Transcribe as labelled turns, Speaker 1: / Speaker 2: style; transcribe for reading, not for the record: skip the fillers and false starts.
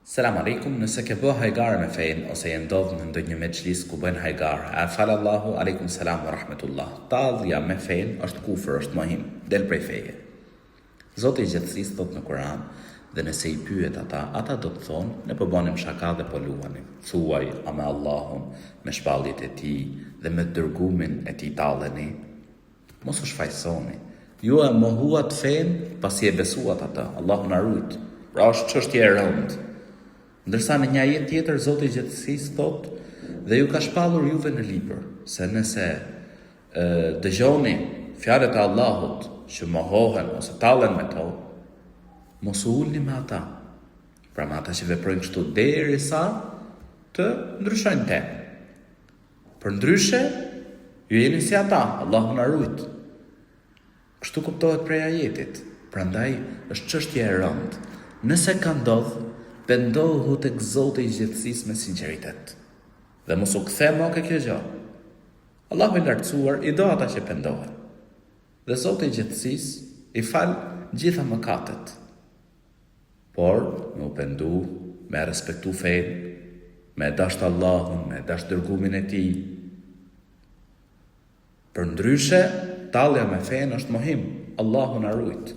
Speaker 1: Selam alejkum, nëse ke bë hajgare me fenë ose je ndodh në ndonjë mexhlis ku bëjnë hajgare, a e fal Allahu, alejkum selam wa rahmetullah. Tallja me fenë është kufër, është mohim, del prej feje. Zoti i gjithësisë thotë në Kur'an, dhe nëse i pyet ata, ata do të thonë, ne po bënim shaka dhe po luanim. Thuaj, a me Allahun, me shpalljet e Tij dhe me të dërgumin e Tij talleni? Mos u shfajësoni. Ju e mohuat fenë pasi e besuat atë. Allahu na rujt. Pra është çështje e rëndë. Ndërsa në një ajet tjetër Zoti i gjithësisë thotë, dhe ju ka shpallur juve në libër, se nëse e, dëgjoni fjalët e Allahut që mohohen ose tallen me to, mos u ulni me ata. Pra me ata që veprojnë kështu derisa të ndryshojnë temë. Përndryshe, ju jeni si ata, Allahu na rujt. Kështu kuptohet prej ajetit, prandaj është çështje e rëndë. Nëse ka ndodh, pendohu tek Zoti i gjithësisë me sinqeritet. Dhe mos u kthe më ke kjo gjë. Allahu i Lartësuar i do ata që pendohen. Dhe Zoti i gjithësisë i fal gjitha mëkatet. Por, me u pendu, me e respektu fenë, me e dashtë Allahun, me e dashtë dërgumin e Tij, Përndryshe, tallja me fenë është mohim, Allahu na rujt.